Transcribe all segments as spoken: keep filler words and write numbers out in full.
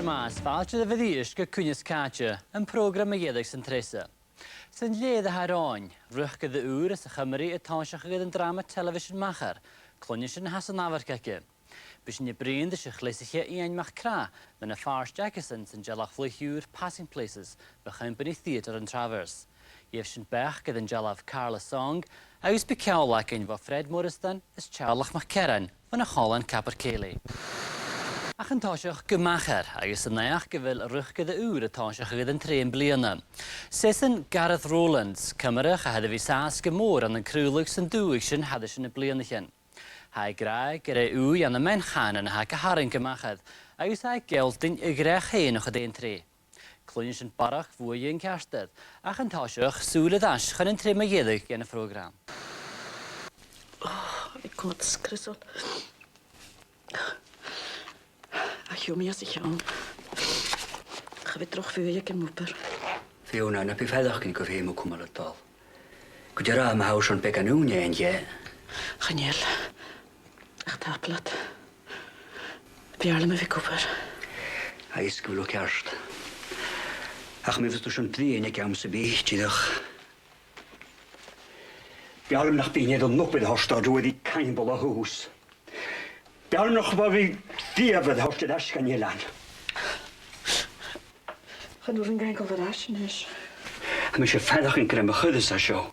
Math is fàilte dhuibh a-rithist gu Cuimhne is Càite, am prògram mu dheireadh san t-sreath. San leth-uair a tha romhainn, riochdairean ùra sa Chuimrigh a' tòiseachadh air an dràma telebhisean Machair, Cluinneas sinn na tha san amharc aige. Bidh sinn a' bruidhinn ris a' chleasaiche Iain MacRath mu na phàirtean aigesan san dealbh-chluich ùr Passing Places bho Chompanaidh Theatre an Traverse. Gheibh sinn beachd air an dealbh Carla Song, agus bidh ceòl againn bho Fred Moireasdan is Teàrlach MacEachainn bhon a' Chòmhlan Capercaillie. Ach an toiseach gu Machair, agus an naidheachd gu bheil riochdairean ùra a' tòiseachadh air an treas bliadhna. Seasann Gareth Rowlands, Cuimreach a tha air a bhith sàs gu mòr ann an craoladh san dùthaich sin thairis air na bliadhnaichean. Tha e ag ràdh gur e ùidh ann am meadhan chànain a tha gu h-àraidh gu Machair, agus tha e a' gealltainn a dhreach fhèin o chionn aon treidhe. Cluinnidh sinn barrachd bhuaidh an ceartair, ach an toiseach sùil air ais chun an treidhe mu dheireadh dhen a' phrògram. Ò, tha mi a' coimhead sgriosail. Ach gheibh mi às a' cheann. Cha bhi droch bhuaidh aig an obair. Fiona, na bi a' faireachdainn gu bheil mo chumail a' dol. Gu dearbh, ma tha thu airson beagan ùine fhaighinn, yeah. Chan eil. Ach tapadh leat. B' fheàrr leam a bhith ag obair. Tha fhios gu bheil thu ceart. Ach ma bhios tu airson bruidhinn aig àm sam bith, dìreach. B' fheàrr leam nach bi iad an obair a thoirt dhut a bhith a' caimbeul a thùs. B' fheàrr leam nach bi fiamh a thoirt air ais dhan eilean. Chan urrainn dhomh a dhol air ais a-nis. Tha mise a' faireachdainn gur e mo chuid as a seo.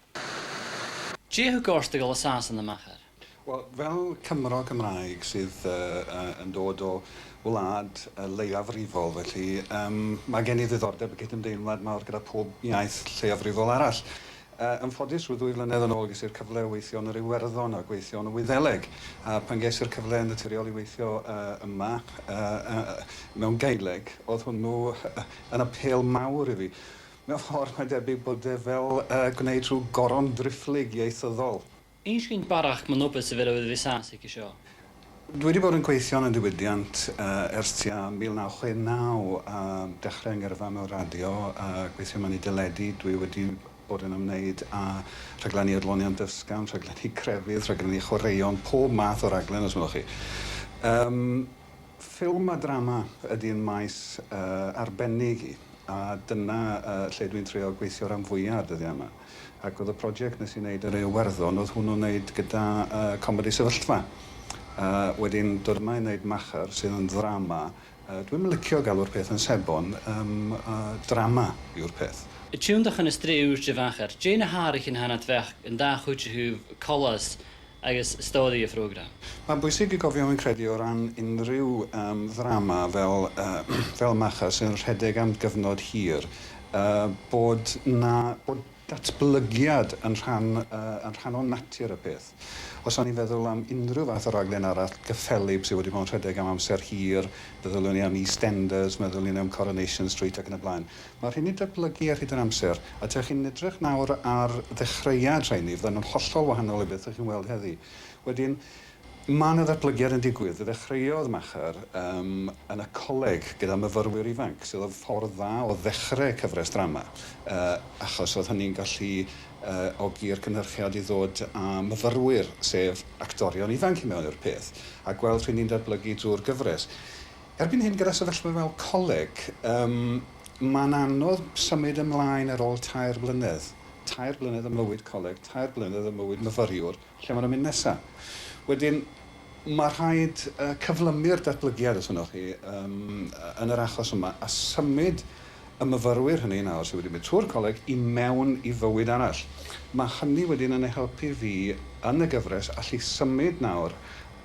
Dè thug ort a dhol a Sasainn, a Mhachair? Uill, fel Cymro Gymraeg sydd, yy, yy, yn dod o wlad, yy, leiafrifol, felly, yym, ma' gen i ddiddordeb yn cydymdeimlad mawr gyda pob iaith lleiafrifol arall. Yy, yn ffodus, rhyw ddwy flynedd yn ôl, ges i'r cyfle i weithio yn yr Iwerddon a gweithio yn y Wyddeleg. A pan ges i'r cyfle yn naturiol i weithio, yy, yma, yy, yy, mewn Gaeleg, oedd hwnnw yn apêl mawr i fi. Mewn ffordd, mae'n debyg bod e fel, yy, gwneud rhyw goron driphlyg ieithyddol. Innis dhuinn barrachd mun obair sa bheil thu air a bhith sàs aige seo. Dwi wedi bod yn gweithio yn y diwydiant, yy, ers tua mil naw chwe naw, a dechrau yng ngyrfa mewn radio, a gweithio mewn i deledu. Dwi wedi bod yn ymwneud â rhaglenni adloniant ysgafn, rhaglenni crefydd, rhaglenni chwaraeon, pob math o raglen, os welwch chi. Yym, ffilm a drama ydy'n maes, yy, arbennig i. A dyna, yy, lle dwi'n trio gweithio rhan fwya o'r dyddiau yma. Ac oedd y prosiect nes i wneud yr Iwerddon, oedd hwnnw'n wneud gyda, yy, Comedi Sefyllfa. Yy, wedyn dod yma i wneud Machar, sydd yn ddrama. Yy, dwi'm yn licio galw'r peth yn sebon, yym, yy, drama yw'r peth. Y tionndadh chun an t-sreath ùr de Mhachair, dè na h-àireachan a th' ann nad bheachd an dà chuid a thaobh coltas agus stòiridh a' phrògram? Mae'n bwysig i gofio, fi'n credu, o ran unrhyw, yym, ddrama fel, yy, fel Machar sy'n rhedeg am gyfnod hir, yy, bod 'na, bod datblygiad yn rhan, yy, yn rhan o natur y peth. Os o'n i'n feddwl am unrhyw fath o raglen arall gyffelyb sydd wedi bod yn rhedeg am amser hir, meddyliwn i am EastEnders, meddyliwn i am Coronation Street ac yn y blaen. Mae'r rheini'n datblygu ar hyd yr amser, a dych chi'n edrych nawr ar ddechreuad rheini, fydden nhw'n hollol wahanol i beth ydych chi'n weld heddi. Wedyn, ma' 'na ddatblygiad yn digwydd. Ddechreuodd Machar, yym, yn y coleg gyda myfyrwyr ifanc, sydd oedd ffordd dda o ddechrau cyfres drama, yy, achos oedd hynny'n gallu, yy, ogi'r cynhyrchiad i ddod â myfyrwyr, sef actorion ifanc, i mewn i'r peth, a gweld rheini'n datblygu drwy'r gyfres. Erbyn hyn, gyda sefyllfa fel coleg, yym, mae'n anodd symud ymlaen ar ôl tair blynedd. Tair blynedd ym mywyd coleg, tair blynedd ym mywyd myfyriwr, lle ma' nhw'n mynd nesa. Wedyn, ma' rhaid, yy, cyflymu'r datblygiad, os ynnoch chi, yym, yn yr achos yma, a symud y myfyrwyr hynny nawr sydd wedi mynd trwy'r coleg i mewn i fywyd arall. Ma' hynny wedyn yn ei helpu fi yn y gyfres allu symud nawr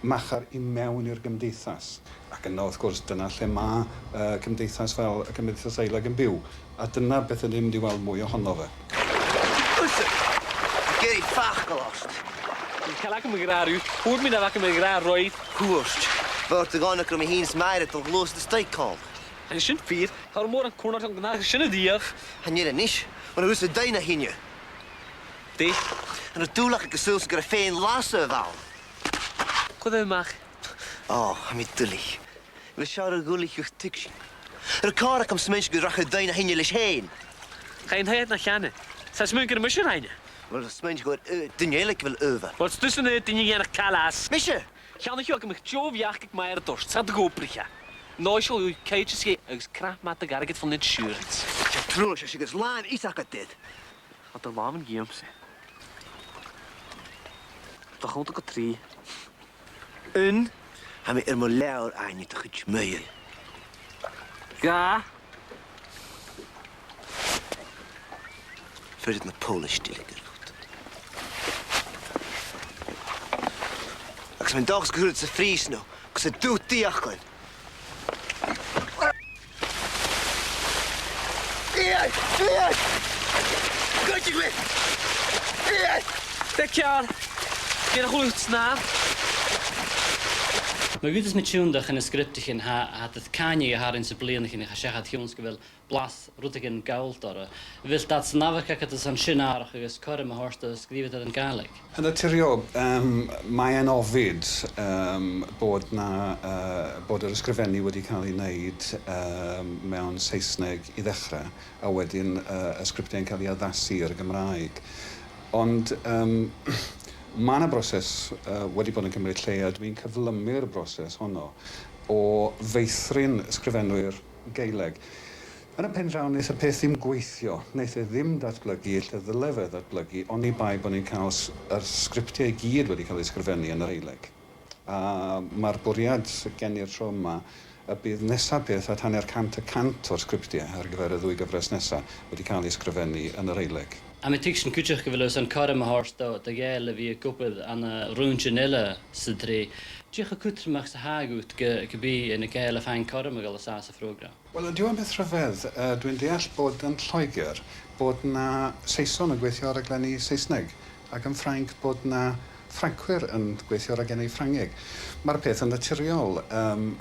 Machar i mewn i'r gymdeithas. Ac yna, wrth gwrs, dyna lle ma', yy, cymdeithas fel y Cymdeithas Aeleg yn byw. A dyna beth ydym mynd i weld mwy ohono fe. Wrth gwrs! Geri ffach o lost. Cael ac am gra rhyw. Hwr mi na fac am gra roedd. Hwrt. Fawr dy gona grom i hyn smairet o glwst y steig com. Yn sy'n ffyr, hawr môr yn cwrnod yn gwnach sy'n y diach. Hynny'n nis. Ond hwrs y dain a hynny. Di? Yn y dwlach y gyswls gyda ffein las y fawn. Gwyd ymach. O, am i dylich. Fe siar y gwlich yw'ch tig sy'n. Yr y car ac am smynch gyda rach y dain a hynny leis hen. Chain hyd na chane. Sa smynch gyda mysio rhain. Wel, smynch gwyd, yy, dyn eilig fel yfa. Wel, stwys yn y dyn i gan y calas. Misio? Chan ych yw'ch ymwch jof iach ag mair y dors, sa dy gobrich a. An oiseal ùr, caitheadh e agus crath mhath de dh'airgead fon insurance. Tha truagh, 's e sin, agus làn fhios agad air. Tha do làmhan dhìomsa. Do chunta gu trì. Aon. Tha mi air mo leabhar fhaighinn do chuid maol. Dhà. Faodaidh na poilis tilleadh ort. Agus tha mi an dòchas gun cuir iad sa phrìosan thu, gus an dùthaich thu. Iain! Iain! Goidte gu bhith! Iain! Bidh ceàrr. Dè na chuala thu an-dràsta? Mar a dh'fhaodas mi tionndadh anns na sgriobtaichean, tha, tha iad a' càineadh a tharraing sa bhliadhnaichean, tha seachad chionn 's gu bheil blas rudeigin gabhailt orra. A bheil dad san amharc agad airson sin àrach agus cothrom a thoirt do sgrìobhadairean Gàidhlig? Yn naturiol, yym, mae'n ofid, yym, bod 'na, yy, bod yr ysgrifennu wedi cael ei wneud, yym, mewn Saesneg i ddechrau, a wedyn, yy, y sgriptiau'n cael ei addasu i'r Gymraeg. Ond, yym, ma' 'na broses, yy, wedi bod yn cymryd lle, a dwi'n cyflymu'r broses honno o feithrin ysgrifennwyr Gaeleg. Yn y pen draw, wnaeth y peth ddim gweithio. Wnaeth e ddim datblygu lle ddyle fe ddatblygu, oni bai bod ni'n cael s-, yr sgriptiau i gyd wedi cael eu sgrifennu yn yr Gaeleg. A ma'r bwriad gen i'r tro yma, y bydd nesa peth at hanner cant y cant o'r sgriptiau ar gyfer y ddwy gyfres nesa wedi cael eu sgrifennu yn yr Gaeleg. A' mi tuigsinn cuideachd gu bheil e airson cothrom a thoirt do, do Ghàidheil a bhith ag obair ann an raointean eile san t-saoghal. Dè cho cudromach 's a tha e dhut gu, gum bi na Gàidheil a' faighinn cothrom a dhol an sàs sa phrògram? Wel, ydyw e am beth rhyfedd, yy, dwi'n deall bod yn Lloegr, bod 'na Saeson yn gweithio ar raglenni Saesneg, ac yn Ffrainc bod 'na Ffrancwyr yn gweithio ar raglenni Ffrangeg. Ma'r peth yn naturiol, yym,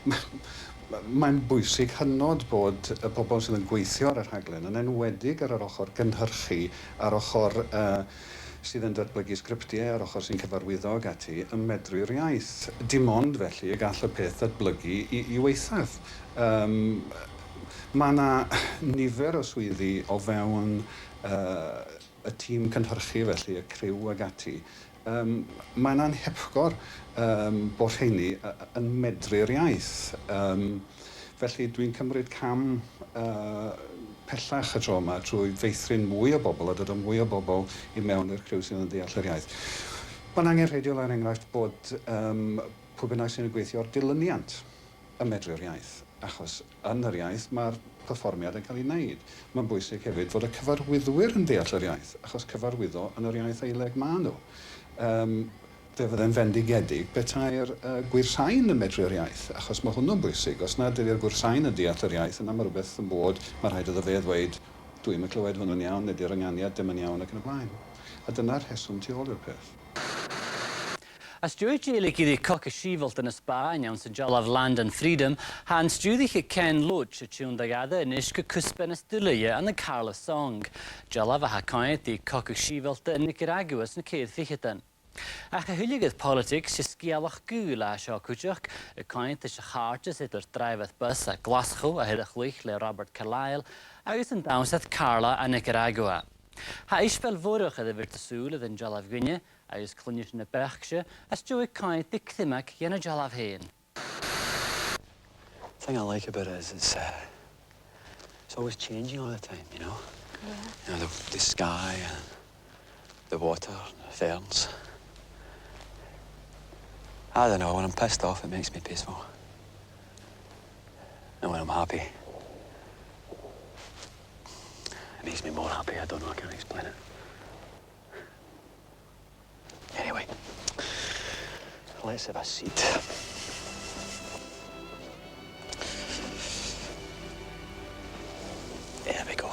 ma-, ma-, mae'n bwysig hynod bod y pobl sydd yn gweithio ar y rhaglen, yn enwedig ar yr ochr gynhyrchu, a'r ochr, yy, sydd yn datblygu sgriptiau, a'r ochr sy'n cyfarwyddo ac ati, yn medru'r iaith. Dim ond felly y gall y peth ddatblygu i, i waethaf. Yym, ma' 'na nifer o swyddi o fewn, yy, y tîm cynhyrchu felly, y criw ac ati. Yym, mae'n anhepgor, yym, bod rheini, yy, yn medru'r iaith. Yym, felly dwi'n cymryd cam, yy, pellach y tro yma trwy feithrin mwy o bobl a dod â mwy o bobl i mewn i'r criw sydd yn deall yr iaith. Mae'n angenrheidiol, er enghraifft, bod, yym, pwy bynnag sy'n gweithio ar dilyniant yn medru'r iaith, achos yn yr iaith mae'r perfformiad yn cael ei wneud. Mae'n bwysig hefyd fod y cyfarwyddwyr yn deall yr iaith, achos cyfarwyddo yn yr iaith Aeleg maen nhw. Yym, fe fydde'n fendigedig petai'r, yy, gŵr sain yn medru'r iaith, achos mae hwnnw'n bwysig. Os nad ydy'r gŵr sain yn deall yr iaith, yna mae rhywbeth yn bod, mae rhaid iddo fe ddweud, "Dwi'm yn clywed hwnnw'n iawn, neu 'di'r ynganiad ddim yn iawn", ac yn y blaen. A dyna'r rheswm tu ôl i'r peth. Às dèidh Dèilig Ìre cogadh sìobhalta na Spàinn anns an dealbh Land and Freedom, tha an stiùiriche Ken Loach a' tionndadh aire a-nis gu cuspair nas duilghe ann an Carlosong, dealbh a tha a' coimhead ri cogadh sìobhalta ann an Nicaragua sna ceithir ficheadan. Ach a thuilleadh air poilitigs, 's e sgeulachd gaoil a tha seo cuideachd, a' coimhead ris a' chàirdeas eadar dràibhear bus à Glaschu a their a chluich le Robert Carlyle agus an dannsair Carla à Nicaragua. Tha isbeil mhòr air a bhith air sùil air an dealbh dhuinne, agus cluinnidh sinn na beachd-se às dèidh coimhead ri criomag dhen an dealbh fhèin. Thing I like about it is it's, uh, it's always changing all the time, you know? Yeah. You know, the, the sky and the water and the ferns. I don't know, when I'm pissed off it makes me peaceful. And when I'm happy, it makes me more happy, I don't know, I can't explain it. Anyway, let's have a seat. There we go.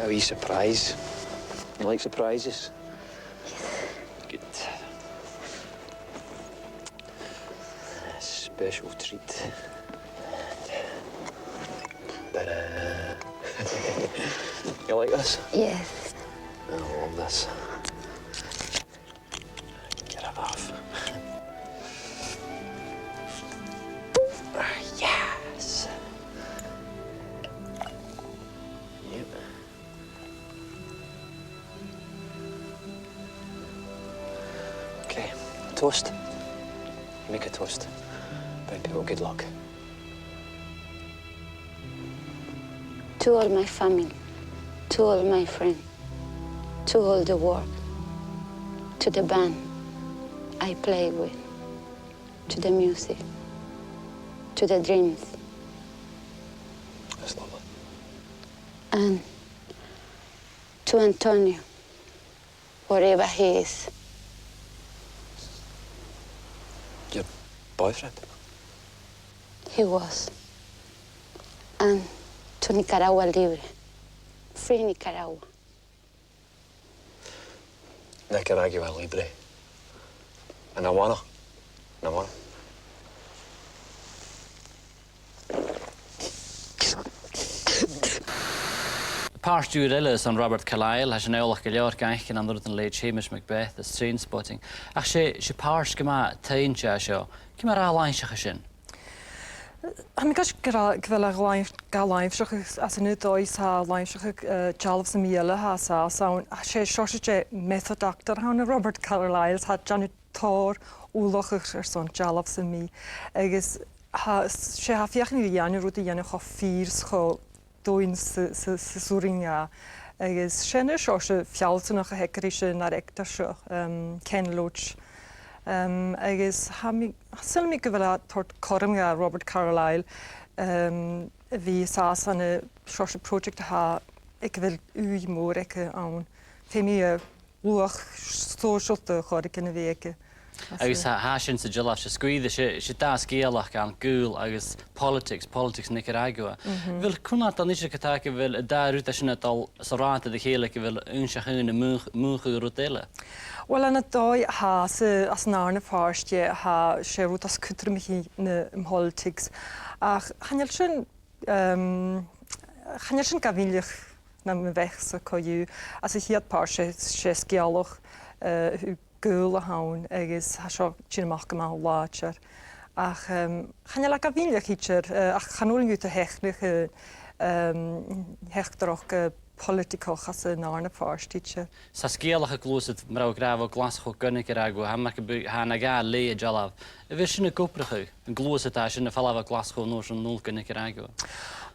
A wee surprise. You like surprises? Good. A special treat. Ta-da! You like this? Yes. I love this. Get it off. Ah, yes. Yep. Okay, toast. Make a toast. Bring people good luck. To all my family, to all my friends, to all the world, to the band I play with, to the music, to the dreams. That's lovely. And to Antonio, wherever he is. Your boyfriend? He was. And to Nicaragua Libre. Free Nicaragua. Nicaragua Libre. And I wanna. And I wanna. Pàirt ùr eile airson Robert Carlyle, tha sinn eòlach gu leòr air an rud a leithid Hamish Macbeth is Trainspotting. Ach 's e, 's e pàirt gu math toinnte a tha seo. Ciamar a tha e a' làimhseachadh sin? Tha mi a' creidsinn gu bheil, gu bheil e a' làimh-, ga làimhseachadh às an aon dòigh 's a tha e a' làimhseachadh, eh, dealbh sam bith eile a tha an sàs ann. Tha e seòrsa de method actor a th' ann an Robert Carlyle, tha e a' dèanamh tòrr ullachadh airson dealbh sam bith. Agus tha, 's e, tha e a' feuchainn ri dhèanamh rudan a dhèanamh cho fìor 's cho domhainn 's a, 's a, 's as urrainn dha. Agus 's e an seòrsa feallsanachd a th' aige ris an director seo, um, Ken Loach. Um, agus tha mi, saoilidh mi gu bheil e a' toirt cothrom do Robert Carlyle, um, a bhith an sàs ann an seòrsa project a tha, aig a bheil ùidh mhòr aige ann. Feumaidh e luach sòisealta a chur air a bhith aige. Agus tha, tha sin san dealbh seo, sguir, 's e, 's e dà sgeulachd ann, gaol agus politics, politics Nicaragua. Mhm. A bheil cunnart a-nis air gu bheil an dà rud sin a' dol san ràmh ri chèile, gu bheil aon 's a h-aon a' mùch-, mùchadh rud eile? Uill, ann an dòigh, tha, 's e, anns an dàrna pàirt, tha, 's e rud as cudromaiche na, na politics. Ach chan eil sin, um, chan eil sin ga mhilleadh nam bheachd-sa co-dhiù. Anns a' chiad pàirt, 's e, 's e sgeulachd, eh, gaoil a th' ann, agus tha seo a' tighinn a-mach gu math làidir. Ach, em, chan eil e ga mhilleadh idir, eh, ach chan urrainn dhut a sheachnadh, eh, em, theachdaireachd, eh, poilitigeach anns an dàrna pàirt idir. 'S e sgeulachd a' gluasad, mar a bha mi ag ràdh, bho Ghlaschu gu Nicaragua, tha mar gum biodh, tha na dhà leugh an dealbh. A bheil sin ag obrachadh, an gluasad a tha sin a' falbh bho Ghlaschu an uair sin a-null gu Nicaragua?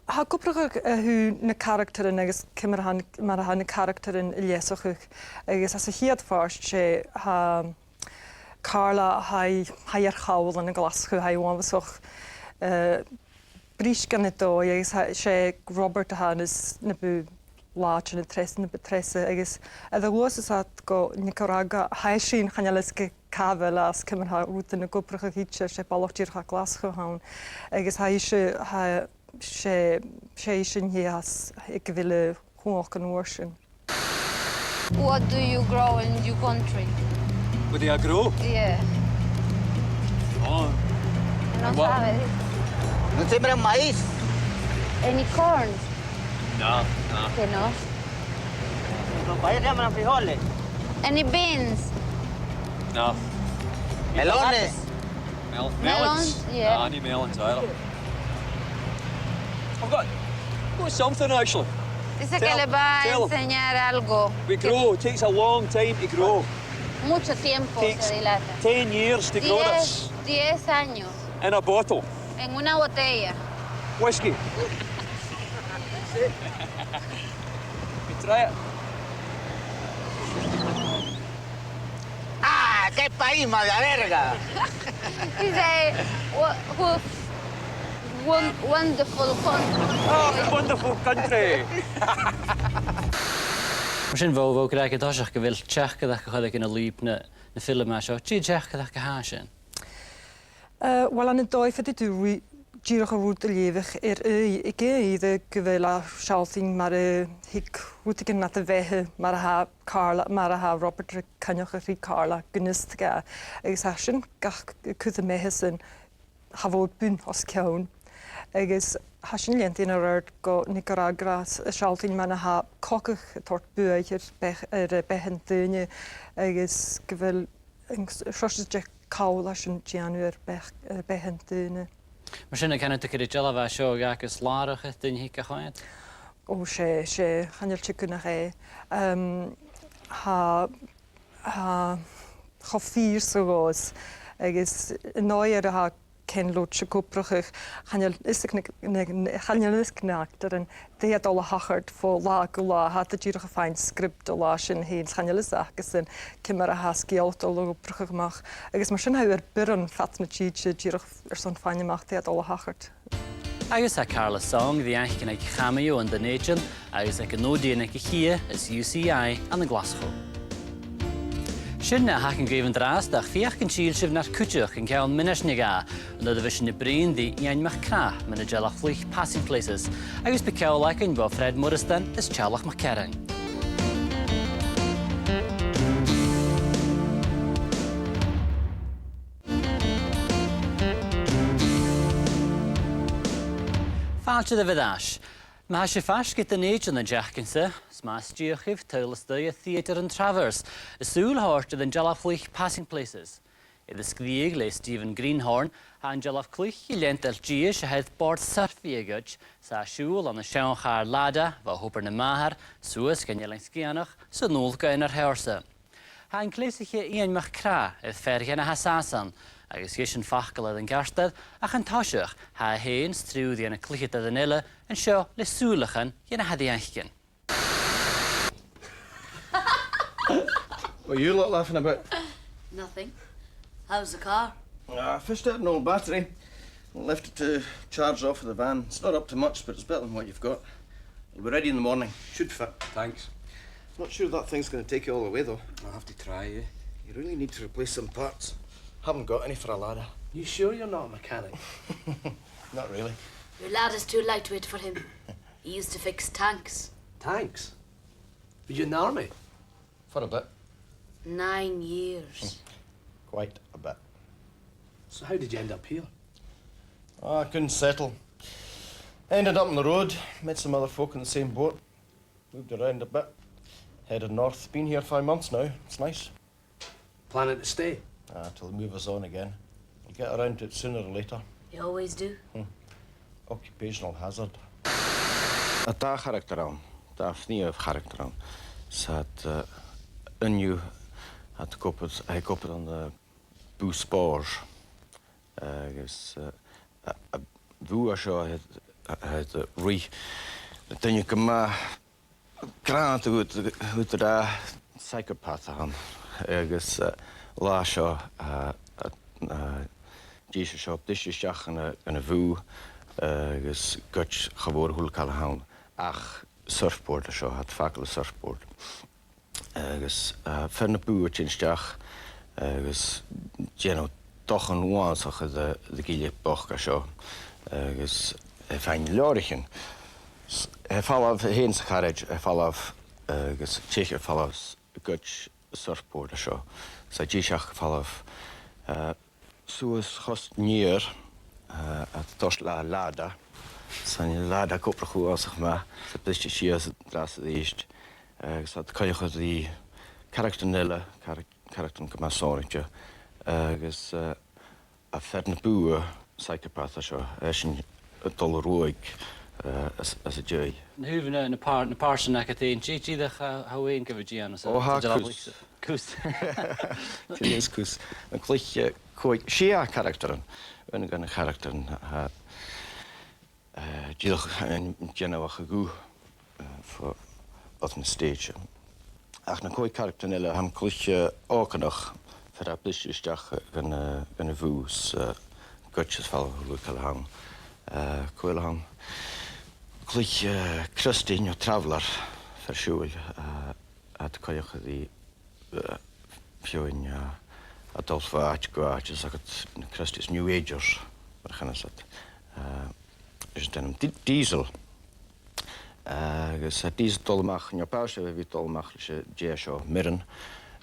Tha e ag obrachadh, eh, a thaobh nan caractaran agus ciamar a tha, mar a tha na caractaran a' leasachadh. Agus anns a' chiad phàirt, 's e, tha Carla, tha i, tha i air chall ann an Glaschu, tha i uabhasach, eh, brisg ann an dòigh, agus tha, 's e Robert a tha nas, na bu làidire, na treasa, na bu treasa, agus air a ghluasad iad gu Nicaragua, tha esan, chan eil fhios aige càit a bheil e is ciamar a tha rudan ag obrachadh idir, 's e balach dìreach à Glaschu a th' ann. Agus tha ise, tha, 's e, 's e ise an tè as, aig a bheil a' chumhachd an uair sin. What do you grow in your country? What do I grow? Yeah. Oh. No sabes. No sembran maíz. Any corn? No, no. Que no. Los países siembran frijoles. Any beans? No. Melones. Mel-, melons? Melons, yeah. No, any melons either. I've got, got something, actually. Dice que le va a enseñar algo. We grow, it takes a long time to grow. Mucho tiempo se dilata. Takes ten years to grow this. Diez, diez años. In a bottle. En una botella. Whiskey. Try it. Ah, qué país más la verga. Dice, "Wha-, wha-, won-, wonderful country." Oh, wonderful country. Mar sin, bha, bha e ag ràdh an toiseach gu bheil teachdaireachd a' còrdadh ris na lùib na, na filmean seo. Dè an teachdaireachd a tha sin? Eh, uill, ann an dòigh, faodaidh tu ri-, dìreach an rud a leughadh air aghaidh, aig aon ìre gu bheil e a' sealltainn mar a thig rudeigin nad bheatha, mar a tha Carla, mar a tha Robert a' coinneachadh ri Carla gun fhiosta dha, agus tha sin gach cur a' mheatha-san, cha mhòr bun os cionn. Agus tha sin a' leantainn air adhart gu Nicaragua, a' sealltainn mar a tha cogadh a' toirt buaidh air beatha, air beatha an duine, agus gu bheil an s-, seòrsa de chall a tha sin a' dèanamh air beatha, air beatha an duine. Mar sin, an canadh tu gur e dealbh a tha seo a dh'fhàgas làrach air daoine a thig a choimhead? Ò, 's e, 's e, chan eil teagamh nach e. Em, tha, tha, cho fìor 's a ghabhas. Agus an dòigh air a tha Ken Loach ag obrachadh, chan eil fhios aig na, na, na, chan eil fhios aig na h-actaran dè tha dol a thachairt bho latha gu latha, tha iad dìreach a' faighinn script an latha sin fhèin, chan eil fhios acasan ciamar a tha an sgeulachd a' dol a dh'obrachadh a-mach. Agus mar sin tha thu air bioran fad na tìde dìreach airson faighinn a-mach dè tha dol a thachairt. Agus tha Carla Song ri fhaicinn aig Cameo ann an Dùn Èideann agus aig an Odeon aig a' Chidhe is U C I ann an Glaschu. Sin na th' againn dhuibh an-dràsta, ach feuch gun till sibh nar cuideachd an ceann mionaid no dhà, an uair a bhios sinn a' bruidhinn ri Iain MacRath mun dealbh-chluich Passing Places, agus bidh ceòl againn bho Fred Moireasdan is Teaghlach MacEachainn. Fàilte dhuibh air ais. Ma tha sibh faisg air Dùn Èideann an t-seachdain-sa, 's math as fhiach dhuibh tadhal a-staigh a Theatre an Traverse, is sùil a thoirt air an dealbh-chluich Passing Places. Air a sgrìobhadh le Stephen Greenhorn, tha an dealbh-chluich a' leantail dithis a tha air bòrd surfaidh a ghoid, 's a' siubhal ann an seann chàr Lada, bho Thobar na Màthair, suas gun Eilean Sgitheanach, 's a-null gu Inbhir Sheòrsa. Tha an cleasaiche Iain MacRath air fear dhen a tha Sasainn, agus dh'èist sinn facal air an ceartuair, ach an toiseach, tha e fhèin 's triùir dhen na cluicheadairean eile an seo le sùileachan dhen a tha ri fhaicinn. What are you lot laughing about? Nothing. How's the car? Ah, fished out an old battery. Left it to charge off of the van. It's not up to much, but it's better than what you've got. It'll be ready in the morning. Should fit. Thanks. Not sure that thing's gonna take you all the way, though. I'll have to try, eh? You really need to replace some parts. Haven't got any for a Lada. You sure you're not a mechanic? Not really. Your Lada's too lightweight for him. He used to fix tanks. Tanks? Were you in the army? For a bit. Nine years. Quite a bit. So how did you end up here? Oh, I couldn't settle. Ended up on the road, met some other folk in the same boat. Moved around a bit. Headed north. Been here five months now. It's nice. Planning to stay? Ah, till they move us on again. We'll get around to it sooner or later. You always do. Hmm. Occupational hazard. Tha dà charactar ann, dà phrìomh charactar ann. 'S iad, eh, an-diugh, tha iad ag obair, tha iad ag obair ann am bùth spòrs. Agus, eh, a, a' bhùth seo, tha iad, tha iad, eh, ri daoine gu math grànda, thuirt, thuirt, eh, psychopath a th' ann. Agus, eh, an latha seo, eh, eh, eh, dithis seo, briseadh a-steach dhan a', dhan a' bhùth, eh, agus goid cha mhòr a h-uile càil a th' ann ach surfboard an seo, tha iad a' fàgail an surfboard. Agus, eh, fear na bùth a' tighinn a-steach, agus dèanamh dochann uabhasach de, de ghille bochd an seo, agus, eh, faighinn leabhraichean. S-, eh, falbh fhèin sa charaid, eh, falbh, agus teicheadh falbh 's goid surfboard an seo. 'S a' dol a-steach falbh, eh, suas chos an iar, eh, a' toirt le Lada. 'S an Lada ag obrachadh uabhasach math, 's a' briseadh sìos an-dràsta 's a-rithist. Agus tha iad a' coimhead ri caractaran eile, carac-, caractaran gu math sònraichte. Agus, eh, a' fear na bùth, psychopath an seo, esan a' dol a ruaig, eh, às, às an dèidh. Na h-uamh, na, na pàir-, na pàirtean agad fhèin, dè, dè dìreach a, a tha thu fhèin gu bhith a' dèanamh, so, Ò, tha, tha cus. Cus. Tha cus. An cluich, eh, còig, sia caractaran. Aon de na caractaran, tha, eh, dìreach an dèanamh a' ghuth, eh, fo, off na stage. Ach na còig caractaran eile, tha mi a' cluich, eh, òganach, fear a' briseadh a-steach dhan, eh, dhan a' bhùth 's, eh, goid is falbh a h-uile càil a th' ann. Eh, cò eile a th' ann? Cluich, eh, Christy no Traveller, fear-siubhail, eh, a' coimhead ri, eh, feadhainn, eh, a' dol bho àite gu àite, is iad na Christies, New Agers, mar a chanas iad. Eh, is an t-ainm Di-, Diesel. Agus tha Diesel a' dol a-mach, no b' àbhaist e a bhith a' dol a-mach leis an tè seo, Mirren,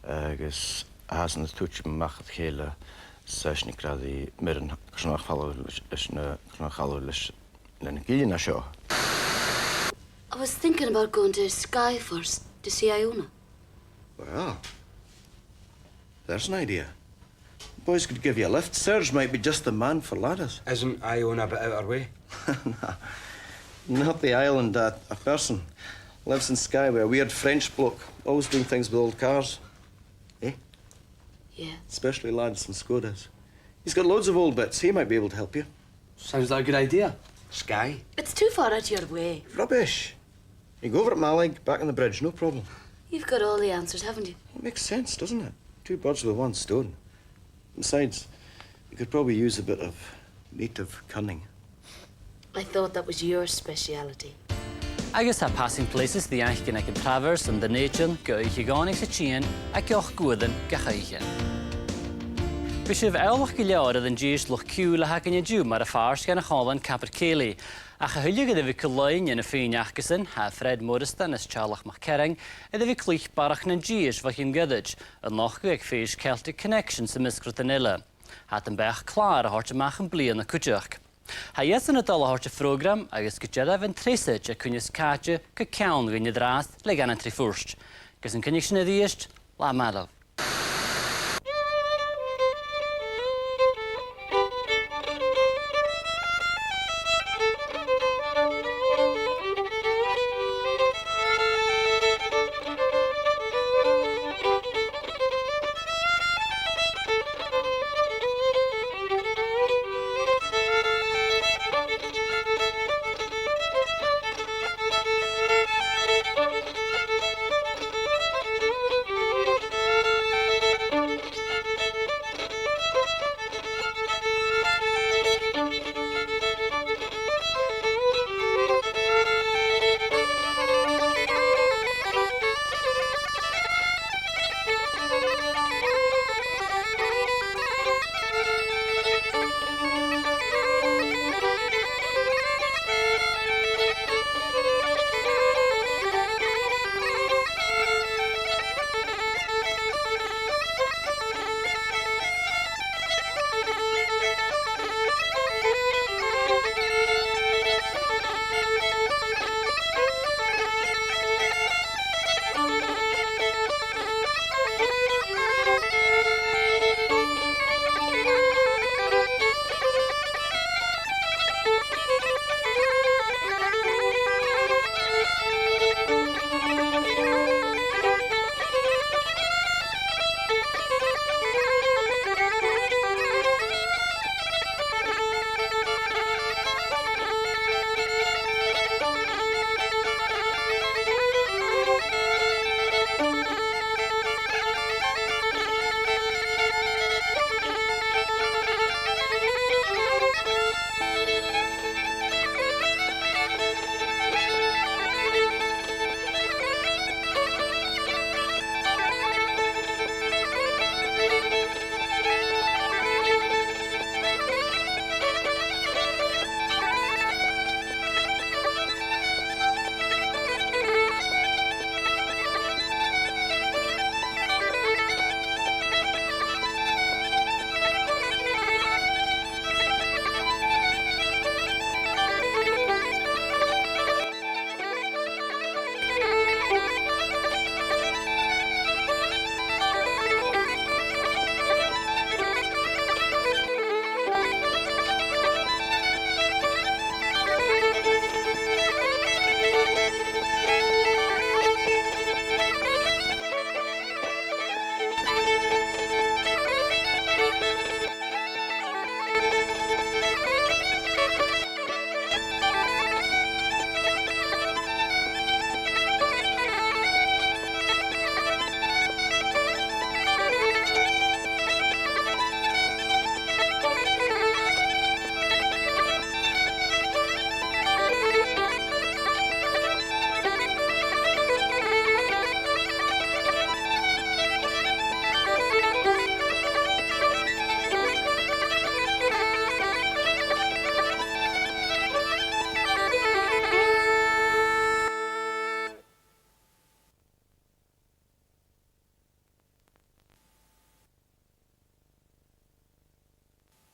agus tha esan a' tuiteam a-mach air a chèile, 's esan ag ràdh ri Mirren, carson nach falbh leis, leis na, carson nach falbh leis na gillean seo. I was thinking about going to Skye first to see Iona. Well, there's an idea. Boys could give you a lift. Serge might be just the man for ladders. Isn't Iona a bit out of our way? Nah. Not the island, a, a person. Lives in Skye with a weird French bloke. Always doing things with old cars. Eh? Yeah. Especially Lads and Skodas. He's got loads of old bits. He might be able to help you. Sounds like a good idea. Skye. It's too far out of your way. Rubbish. You go over at Mallaig, back on the bridge, no problem. You've got all the answers, haven't you? It makes sense, doesn't it? Two birds with one stone. Besides, you could probably use a bit of native cunning. I thought that was your speciality. Agus tha Passing Places de dh'fhaicinn aig an Traverse ann an Dùn Èideann gu oidhche Dhòmhnaich sa tighinn aig ochd uairean gach oidhche. Bidh sibh eòlach gu leòr air an dithis luchd-ciùil a th' againn an-diugh mar a' phàirt dhen a' chòmhlan Capercaillie. Ach a thuilleadh air a bhith a' cluinntinn na fìrinn acasan, tha Fred Moireasdan is Teàrlach MacFhearrainn air a bhith a' cluich barrachd nan dithis bho chionn ghoirid, a' nochdadh aig Fèis Celtic Connections am measg rudan eile. Tha iad am beachd clàr a thoirt a-mach am bliadhna cuideachd. Tha iadsan a' dol a thoirt am prògram agus gu dearbh an treasaid a' coinneachadh càite gu ceann dhuinn an-dràsta le Anna Treas Phort. Gus an coinnich sinn a-rithist, latha math leibh.